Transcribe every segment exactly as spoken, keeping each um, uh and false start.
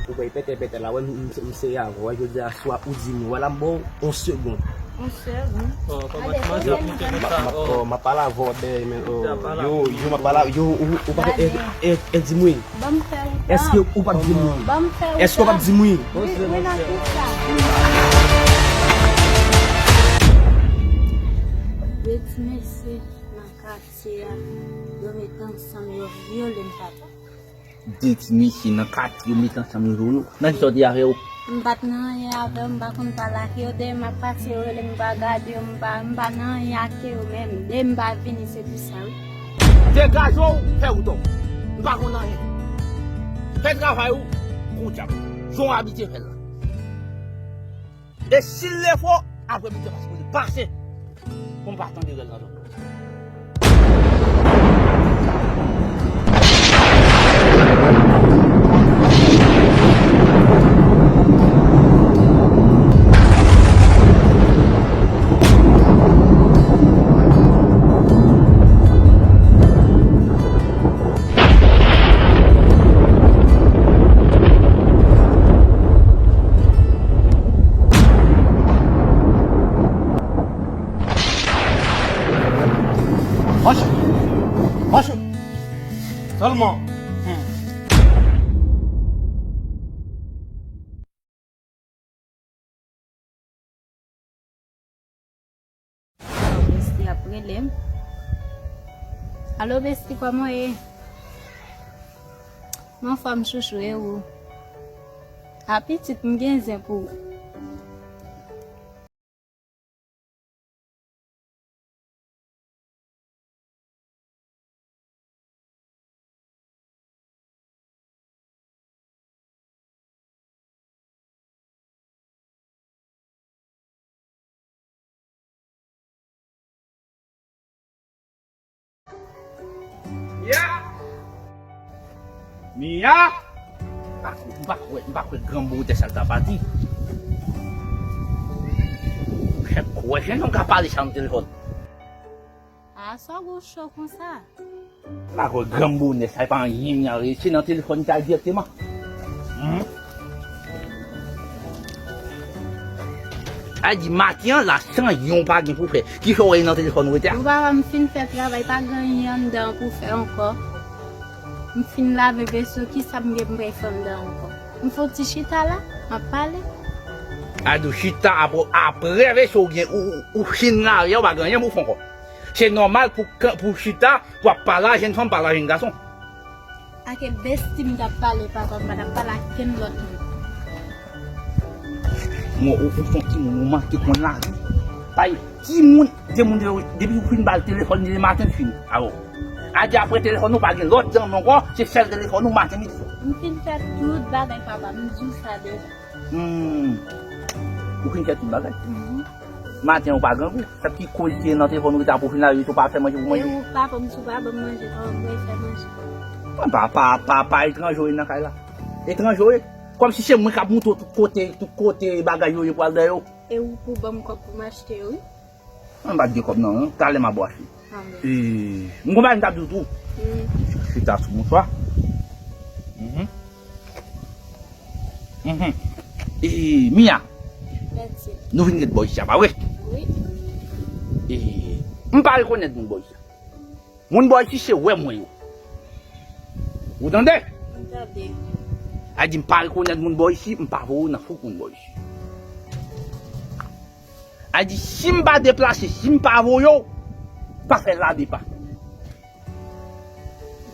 Ou bay pètè pètè la, wè, m, m, m sere avè w, wè, jodi a swa ou di m, wè la, m ba w yon segonn. Yon segonn? Oh, kòman ti manzè ap moute konsa? Oh, m ap pale avè w dèyè, men, oh, yo, yo, m ap pale, yo, ou, ou pa, e, e, e, di m wi. Ban m fè ou tan. Èske ou p ap di m wi? Ban m fè ou tan. Èske ou p ap di m wi? Wi, wi, nan kisa? De ti mesye nan katye a, yo met ansanm, yo vyole m, papa. De ti mesye nan katye yo met ansanm yo jwe yo. Nan ki sa w te avè yo? M pa t nan anyen avè yo, m pa konn pale ak yo. Depi m ap pase, yo rele m, m pa gade yo, m pa, m pa nan anyen ak yo menm. Depi m pa vini, se pou sa, wi. Degaje w, fè wout ou. M pa konn anyen. Fè travay ou, kounye a. Jan w abitye fè l la. E si l lefo, apre mitan, paske li pase. Pou m pa tande rèl nan zòn nan. Mache! Mache! Sèlman. Hmm. Besti ap rele m. Alo, Besti, kòman w ye? M anfòm, chouchou, e ou? A pitit, m gen zen pou ou. Mia! Mia! M pa, m pa kwè, m pa kwè granmoun sa l ta pati. Kwè, kwè, jan nou ka pale sa nan telefòn. A, sa w gwo cho konsa? M pa kwè granmoun sa, e pa anyen, Mia, se nan telefòn li t al dirèkteman. Hmm? A di maten an la, san yon pa gen pou fè. Ki fè w wè nan telefòn ou rete a? Bon, papa, m fin fè travay, pa gen anyen anndan pou fè ankò. M fin lave veso, kisa m gen pou m fè anndan ankò? M fè yon ti chita la, m ap pale. A di w chita apre, apre veso ou gen, ou, ou, ou fin lave a, ou pa gen anyen pou fè ankò. Se nòmal pou, pou chita, pou ap pale a jèn fanm, pale a jèn gason. Ake besti m t ap pale, papa, m pa t ap pale ak kenn lòt moun. Mwen, ou, ou se yon timoun, ou manke konn lavi. Bay timoun, demoun yo, depi ou fin ba l telefòn li lematen, l fini. Awo. A di apre telefòn ou pa gen lòt zanmi ankò, se sèl telefòn ou maten, midi, swa. M fin fè tout bagay, papa, m di w sa deja. Hmm. Ou fin fè tout bagay? Mhm. Maten ou pa grangou. Sa ki koz ki nan telefòn ou ta pou fin la, ou pa fè manje pou manje? E ou pa fè m sou pa ban m manje, pa ban m fè manje. Mwen pa, pa, pa, pa etranje ou ye nan kay la. Etranje ou ye. Kòmsi se mwen k ap montre w tout kote, tout kote bagay yo ye pral dèyè w. E ou pou ban m kòb pou m achte yo, wi. Mwen pa t gen kòb nan, non. Talè m ap wache. Amen. E, m gon bagay m t ap di w tou. Hmm. Chita sou mouchwa. Mhm. Mhm. E, Mia. Mèsi. Nou vin ret bò isi a, pa vre? Wi. E, m pa rekonèt moun bò isi a. Moun bò isi se wè mwen yo. Ou tande? M tande. A di m pa rekonèt moun bò isi, m pa voye w nan fouk moun bò isi. A di si m pa deplase, si m pa voye w, pa fè lade pa.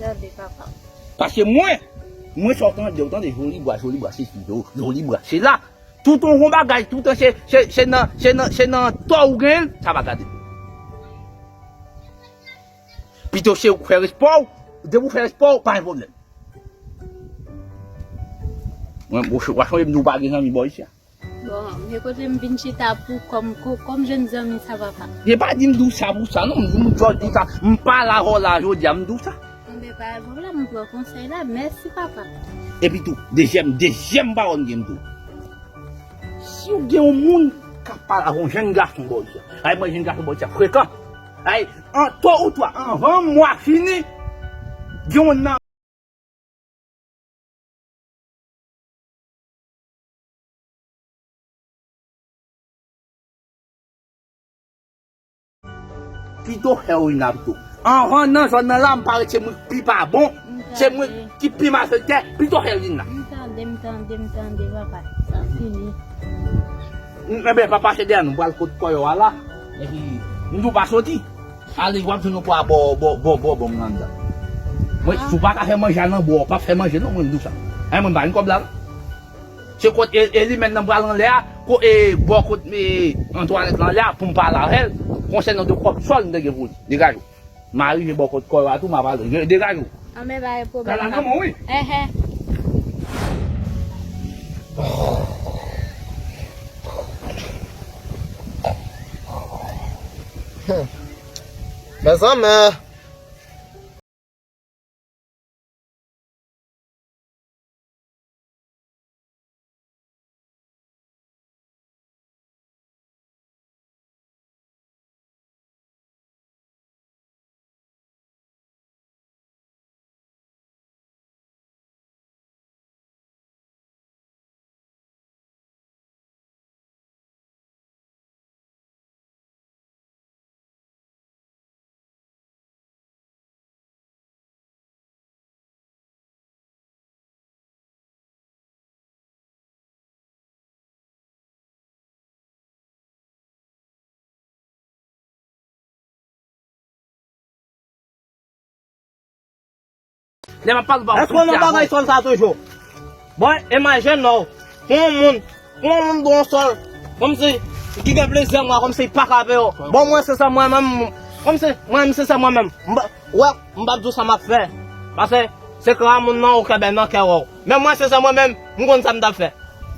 Tande, papa. Paske mwen, mwen sa w tande, w tande, joli bwa, joli bwa, se fi, jo-, joli bwa, se la. Toutan w gon bagay, toutan se, se, se nan, se nan, se nan tò ou genyen l, sa pa gade. Pito se ou k fè respè w, depi w fè respè w, pa gen pwoblèm. Mwen, bon, w a sonje m di w pa gen zanmi bò isi a. Bon, men kote m vin chita pou kòm, kò-, kòm jèn zanmi sa, papa. E pa di m di w sa pou sa, non, m di w jodi sa, m pale avè w la jodi a, m di w sa. Enben, pa gen pwoblèm, m pran konsèy la, mèsi, papa. Epi tou, dezyèm, dezyèm pawòl m gen m di w. Si w gen yon moun k ap pale avè yon jèn gason bò isi a, ay, mwen, jèn gason bò isi a frekan. Ay, an to ou twa, anvan mwa fini, gen yon nan Pito Herlina pito. Anvan nan zòn nan la, m parèt se mwen ki pi pa bon, se mwen ki pi malfektè, pito Herlina. M tande, m tande, m tande, papa. Sa fini. M, ebyen, papa, se dèyè nou pral kot kòyò a la. Epi, m di w pa soti. Ale, w ap jwenn yon pwa bò, bò, bò, bò, bò, m nan anndan. Mwen, si w pa ka fè manje a nan bò, w p ap fè manje non, mwen, m di w sa. An, mwen, m pa jwenn kòb la, non. Se kot e, e limèn nan pral anlè a, ko, e, bò kot, e, Antwanèt lan anlè a, pou m pale avè l, konsènan de kòb sòl m te gen pou li. Degaje w. M a rive bò kot kò yo a tou, m a pale. Degaje w. An, men pa gen pwoblèm. Kay la nan men w, wi. Enhen. Mezanmi. Lè m ap pale w pa. Èske w nan bagay sòl sa toujou? Bon, imajine w, pou yon moun, pou yon moun gen yon sòl, kòmsi, ki gen plizyè mwa, kòmsi li pa ka peye w. Bon, mwen, se sa mwen menm, kòmsi, mwen menm, se sa mwen menm. M pa, w wè, m p ap di w sa m ap fè. Paske, se kran moun nan, ou kenbe nan kè w. Men mwen, se sa mwen menm, m konn sa m t ap fè.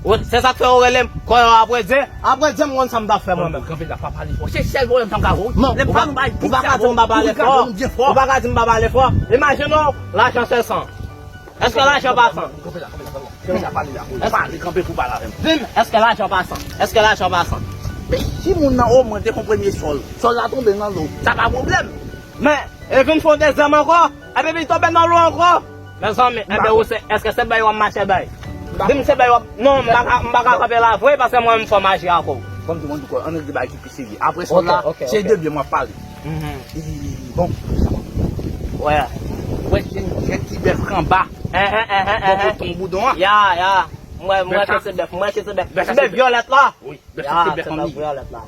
Ou, se sa k fè ou rele m, kòyò apre Dye, apre Dye, m konn sa m t ap fè mwen menm. Kanpe la, pa pale fò. Se sèl pwoblèm sa m ka wè, wi. Non, lè m pale, ou pa ka di m pa pale fò. Ou pa ka di m pa pale fò. Imajine w, lajan se san. Èske lajan pa san? Kanpe la, kanpe la, kanpe la. Kanpe la, pale la. Pale, kanpe pou pale avè m. Di m, èske lajan pa san? Èske lajan pa san? Men si moun nan omwen te fè yon premye sòl, sòl la tonbe nan dlo, sa pa pwoblèm. Men, e vin fè yon dezyèm ankò, epi li tonbe nan dlo ankò. Mezanmi, enben ou se, èske se bay w ap mache bay? Di m se bay w ap, non, m pa ka, m pa ka kanpe la vre, paske mwen m fè maji avè w. Kòm di mwen di w, ann regle bagay ki pi serye. Apre sòl la, se de byen m ap pale. Bon. Wè. Wè, jèn, jèn ti bèf k anba. Bò kote ton boudon an. Ya, ya. M wè, m wè ke se bèf, m wè ke se bèf. Ti bèf vyolèt la. Wi, bèf sa se bèf an mi. Vyolèt la.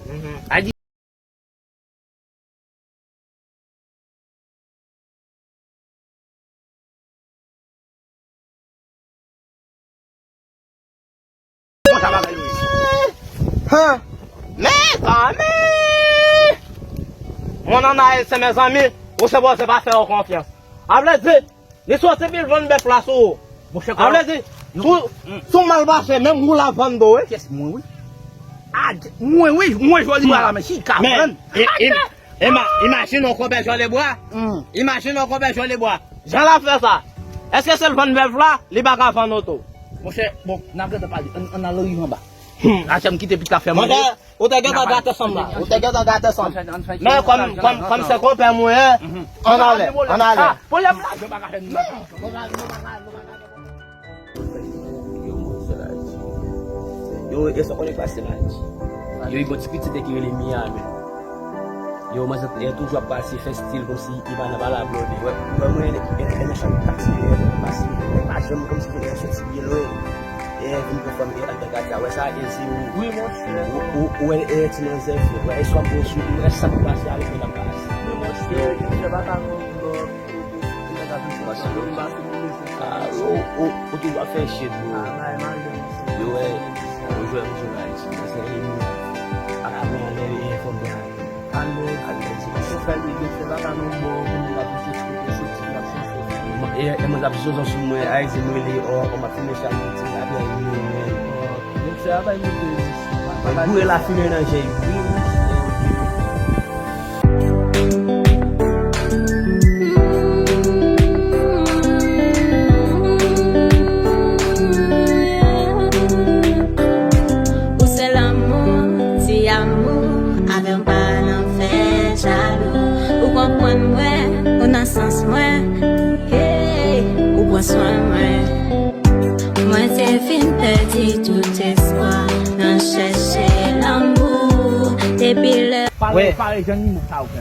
Konsa bagay yo ye. Hein? Mezanmi! Mon anayis, se mezanmi, ou sipoze pa fè yo konfyans. A vle di, li soti pou l vann bèf la sou ou. Monchè, a vle di, si w, si w mal pase, menm ou l ap vann do, wi. Kiyès mwen, wi? A, mwen, wi, mwen jwe libra la, men si l ka vann. Ima-, imajine yon konpè jwe libra. Imajine yon konpè jwe libra. Jan l ap fè sa. Èske se l vann bèf la, li pa ka vann ou tou? Monchè, bon, n ap gentan pale. Ann, ann al rive anba. Lachè m kite pita fè manje. Ou te gentan gate san m la. Ou te gentan gate san m. Men kòm, kòm, kòm se konpè mwen ye, ann ale, ann ale. Yo, mwen se la di. Yo, e sa konnen pase la di. Yo, yon ti pitit ki rele Miami. Yo, manzè, e toujou ap pase, fè stil kòmsi li pa nan pale a blòde. Wè, wè, mwen, e, e, e nan chak taksi, e, pase, e pa janm kòmsi gen yon soti byen lwen. E vin pran fanm e anndan katye a. Wè sa, e se ou. Wi, monchè. Ou, ou, ou wè, e, ti manzè, frè. Wè, e swa m pran sou li, wè sa k pase avèk mwen ap pase. Wi, monchè, monchè, pa ta konn, non, ou, ou, ou, ou, ou, ou toujou ap fè shit, bro. Yo, wè, ou jwe, ou jwe, Ayiti. Mwen se yon moun ap pran anlè, e, fanm blan. Alèz, alèz. Ou fè l, li fè papa nou bon, pou nou ka touche sou kote soti, l ap chache. E, e mwen t ap zozon sou mwen, Ayiti, mwen rele, o, o, m ap fimen chay, ti, apre, mwen, mwen. Mwen fè apay mwen de. Mwen boure lafimen nan je, wi. Ou se lanmou, ti amou, avè m pa nan fè jalou. Ou konprann mwen, ou nan sans mwen, hey, ou pran swen mwen. Mwen te fin pèdi tout espwa nan chèche lanmou. Depi lè Pare, pare, jan nimo sa ou fè.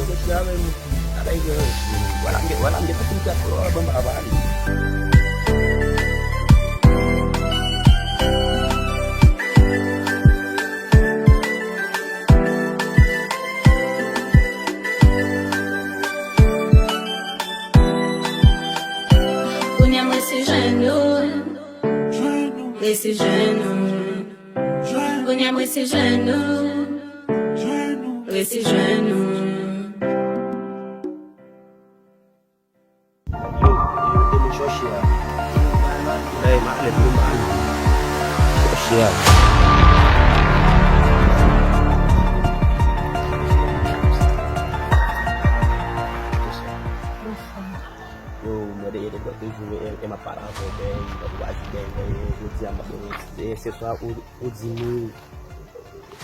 yo te chita avè m. Ala, yo, vwala, m gen, vwala, m gen tout moun ki ap, oh, ban m pa pale. Kounye a m resi jwenn ou, resi jwenn ou. Kounye a m resi jwenn ou, resi jwenn ou. Yo, yo, yo, chòche a. Ey, m ap lè pou m al. Chòche a. Yo, mwen te, te, te jwe, e, e m ap pale avè w, bèy, ou pa jwe, bèy, bèy, jodi a, m ap, e, se swa ou, ou di m wi,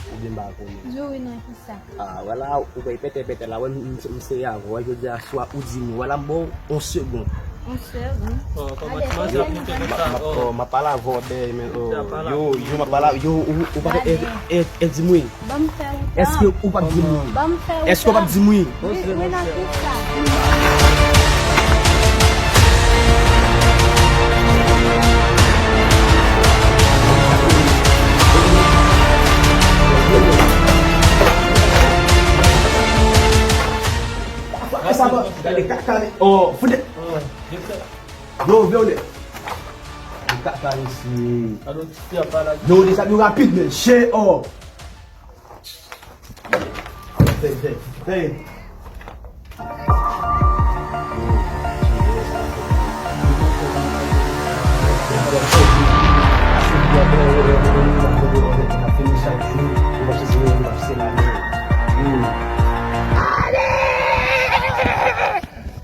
oubyen m pa konnen. Di w wi nan kisa? Ah, vwala, ou bay pètè, pètè la, wè, m, m, m sere avè w, jodi a, swa ou di m wi, vwala, m ba w yon segonn. Yon segonn? Oh, kòman ti manzè ap moute konsa? M ap, oh, m ap pale avè w, bèy, men, oh, yo, yo, m ap pale, yo, ou, ou pa, e, e, e, di m wi. Ban m fè ou tan. Èske ou p ap di m wi? Ban m fè ou tan. Èske ou p ap di m wi? Wi, wi, nan kisa? Gade kaka, oh, fout. Yo, vle w lè. Gade kaka, mesye. Yo, deja nou rapid, men. Chen, oh. Fè, fè, fè.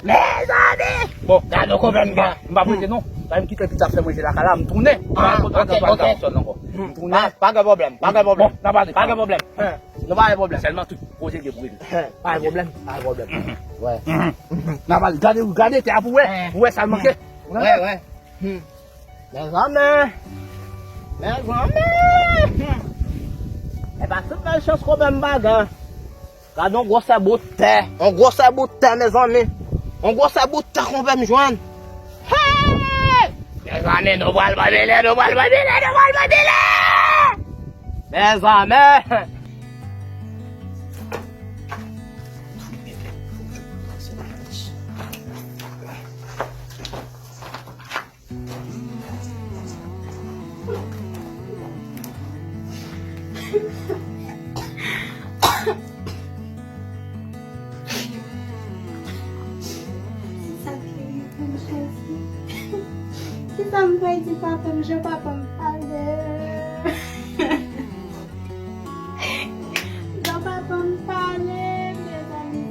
Mezanmi! Bon, gade yon pwoblèm, m pa prete non. Sa m kite pita fè manje lakay la, m tounen. Ah, ok, ok. M tounen. Pa gen pwoblèm, pa gen pwoblèm. Bon, n a pale. Pa gen pwoblèm. Nou pa gen pwoblèm. Sèlman tout koze gen pou regle. Pa gen pwoblèm, pa gen pwoblèm. Wè. N a pale, gade, gade tè a pou wè. Pou wè sa l manke. Wè, wè. Mezanmi. Mezanmi. E pa tout bèl chans konpè m pa gen. Gade yon gwosè bout tè. Yon gwosè bout tè, mezanmi. Yon gwosè bout tè konpè m jwenn. Hey! Mezanmi, nou pral bòbile, nou pral bòbile, nou pral bòbile! Mezanmi! Sa ki rive m, Jezi? Kisa m pral di papa m, jan papa m pale? Jan papa m pale, mezanmi.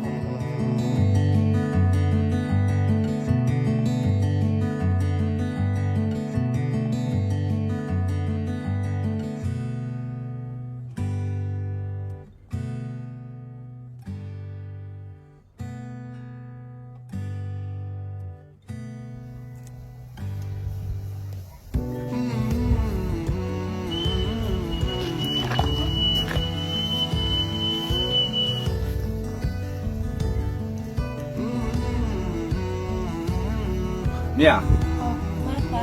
Mia. Oh, papa.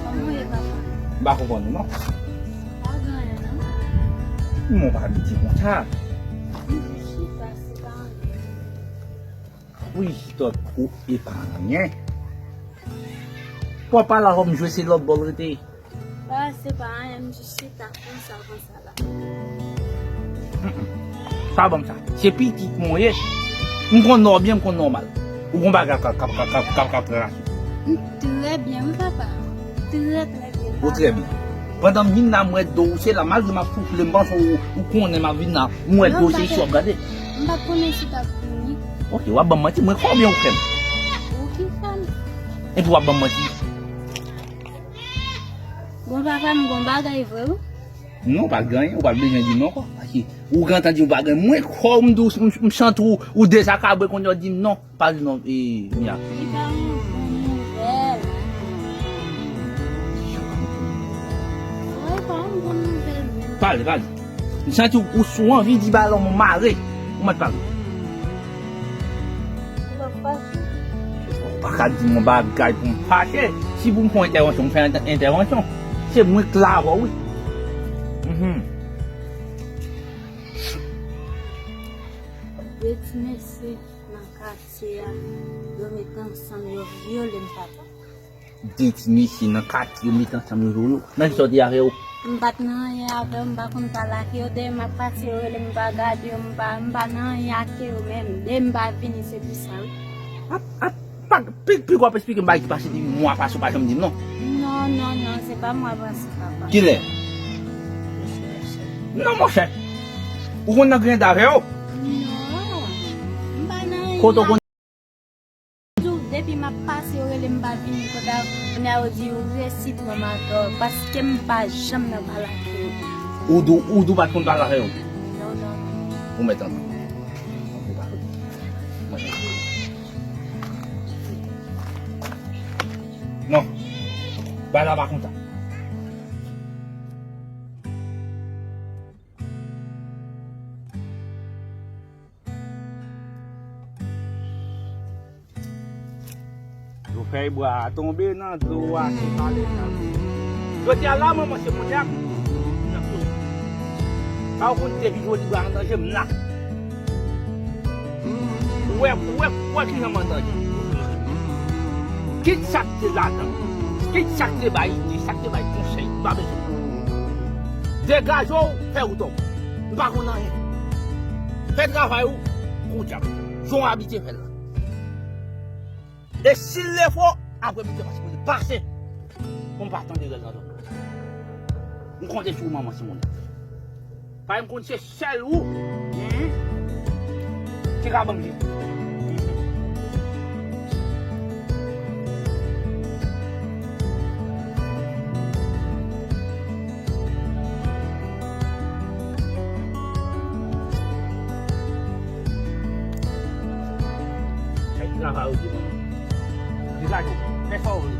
Kòman w ye, papa? M pa konprann ou, non. Pa gen anyen, non. Kòman w pa abitye konsa? M jis chita, se pa anyen. Wi, tòt kou e pa anyen. Papa la, kòm jwe se lòt bò l rete. Pa, se pa anyen, m jis chita konsa, konsa la. Mm, mm. Pa ban m sa. Se pitit mwen w ye. M konn nò byen, m konn nòmal. Ou gon bagay k ap, k ap, k ap, k ap, k ap, k ap ranse. M trè byen, wi, papa. Trè, trè byen, papa. Ou trè byen. Pandan m vin la, m wè do ou se la, malgre m ap soufle, m panse ou, ou konnen m ap vin la, m wè do se isi w ap gade. M pa t konnen si w t ap vini. Ok, w ap ban m manti, mwen konbyen ou fè m? Ou ki fè m? Epi w ap ban m manti. Bon, papa, m gon bagay vre, wi. Non, pa t gen anyen, ou pa t bezwen di m non ankò. Paske ou gentan di m pa gen, mwen kwè w, m di w, m, m santi w, ou dezakabre, kounye a w di m non. Pa di non, e, Mia. Li pa yon bon nouvèl. Vre, pa yon bon nouvèl, menm. Pale, pale. M santi w, ou anvi di bagay la, ou mare. Ou mèt pale. Ou pa fache. Ou pa ka di m yon bagay pou m fache. Si pou m fè yon entèvansyon, m fè yon entèvansyon. Se mwen k la avè w, wi. Mhm. De ti mesye nan katye a, yo met ansanm, yo vyole m, papa. De ti mesye nan katye yo met ansanm yo jwe yo. Nan ki sa w te avè yo? M pa t nan anyen avè yo, m pa konn pale ak yo. Demen m ap pase yo rele m pa gade yo, m pa, m pa nan anyen ak yo menm. Demen m pa vini, se pou sa, wi. Ap, ap, pa, pi, pi w ap esplike m bagay ki pase depi mwa pase, w pa janm di m non. Non, non, non, se pa mwa pase, papa. Kilè? Non, monchè. Ou konn nan griyen avè yo? Non, m pa nan anyen. Kote w konn Di w, depi m ap pase, yo rele m pa vini kote a. Kounye a, yo di, "Ou resi pran m atò," paske m pa janm nan pale ak yo. Ou di w, ou di w pa t konn pale avè yo? Non, non, non. Ou mèt antre. Antre, pa kote. Mwen antre. Non. Bagay la pa konsa. Yo fè bra a tonbe nan dlo a, se pale nan dlo. Jodi a la, manman, se moun y ap, y ap yo. Sa w konn depi jodi bra an danje, m la. Ou wè, ou wè, ou wè kijan m an danje. Kit sa k te ladan, kit sa k te bay ide, sa k te bay konsèy, m pa bezwen. Degaje w, fè wout ou. M pa konn anyen. Fè travay ou, podyab. Jan w abitye fè l la. E si l lefo, apre m te pase kote pase. Pou m pa tande rèl nan zòn. M konte sou ou, manman Simon. Paske m konn se sèl ou, hmm, ki ka ban m jis. Fè travay ou di manman. Degaje w. Fè sa w vle.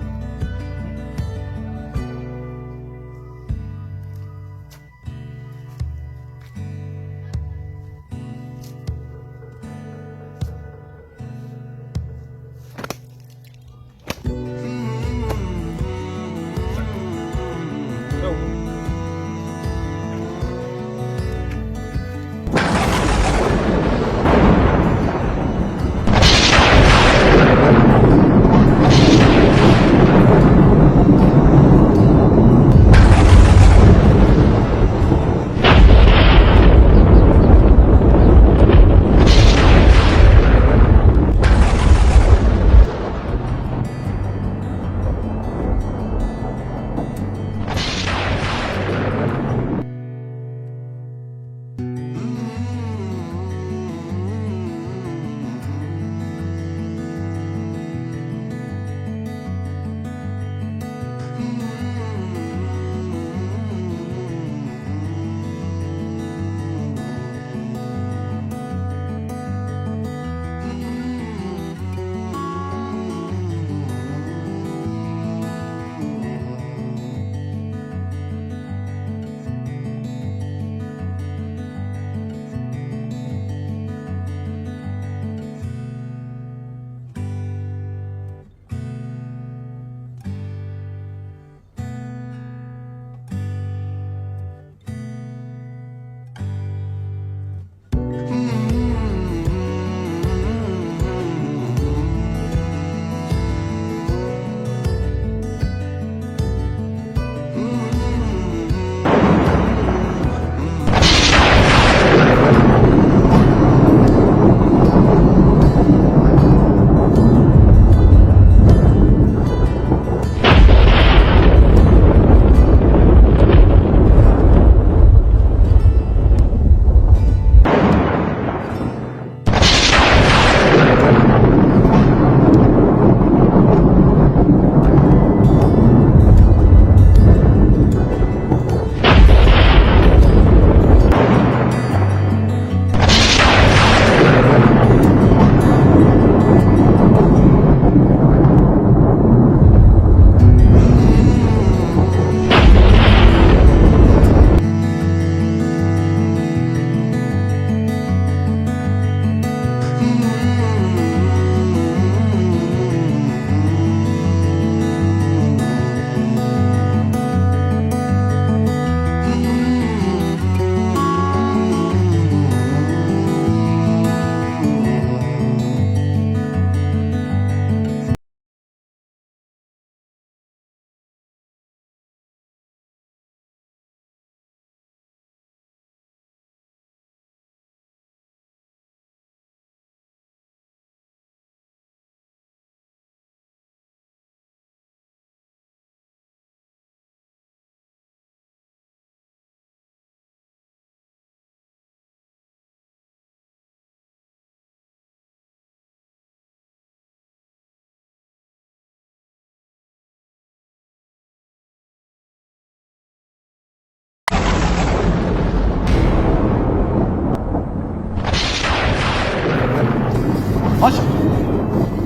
Mache.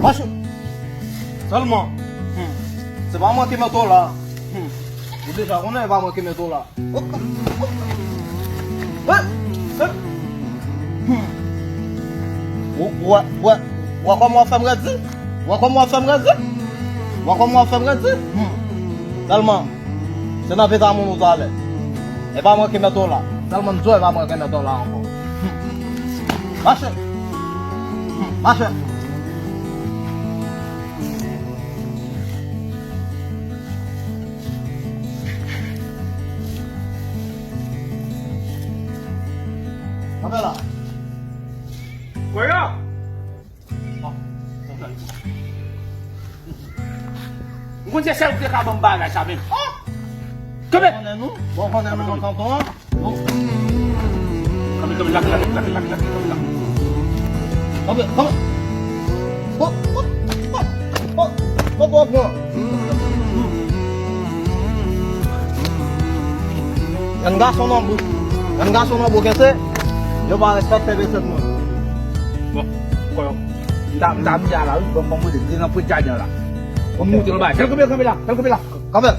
Mache. Sèlman. Hmm. Se pa mwen ki mete w la. Hmm. Ou deja konnen e pa mwen ki mete w la. Ou, ou wè, ou wè, ou wè kòman w ap fè m redi? Ou wè kòman w ap fè m redi? Ou wè kòman w ap fè m redi? Hmm. Sèlman, se nan pita moun ou talè. E pa mwen ki mete w la. Sèlman m di w, e pa mwen ki mete w la ankò. Hmm. Mache. Hmm. Mache. Kanpe la. Koyo! M konn se sèl ou te ka ban m bagay sa menm. Oh! Kanpe! Bon, konnen nou, bon, konnen nou nan kanton an. Kanpe, kanpe, lage, lage, lage, lage, lage, kanpe la. Kanpe, kanpe. Bon, bon, bon, bon, bon, bon, bon. Yon gason nan bouk, yon gason nan bouk, ese, yo pa respekte mesye moun. Bon, koyo. M ta, m ta miya la, wi, bon, bon, mwen, de nan pwet jaden la. Bon, moute anba. Kanpe, kanpe la, kanpe la. Kanpe,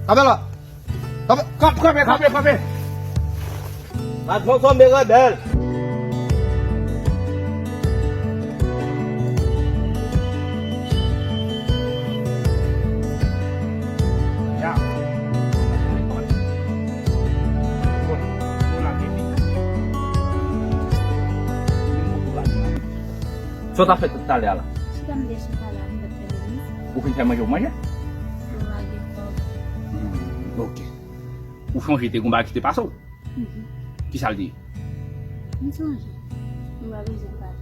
kanpe la. Kanpe, kanpe, kanpe, kanpe, kanpe. Patwon tonbe rebèl. Ya. Sa w t ap fè tout talè a la? Chita m te chita la, m t ap fè legliz. Ou fin fè manje, ou manje? Mwen pa gen kòb. Hmm, ok. Ou chonje te gon bagay ki te pase w? Mhm. Ki sa l te ye? M sonje. M pa bezwen pale.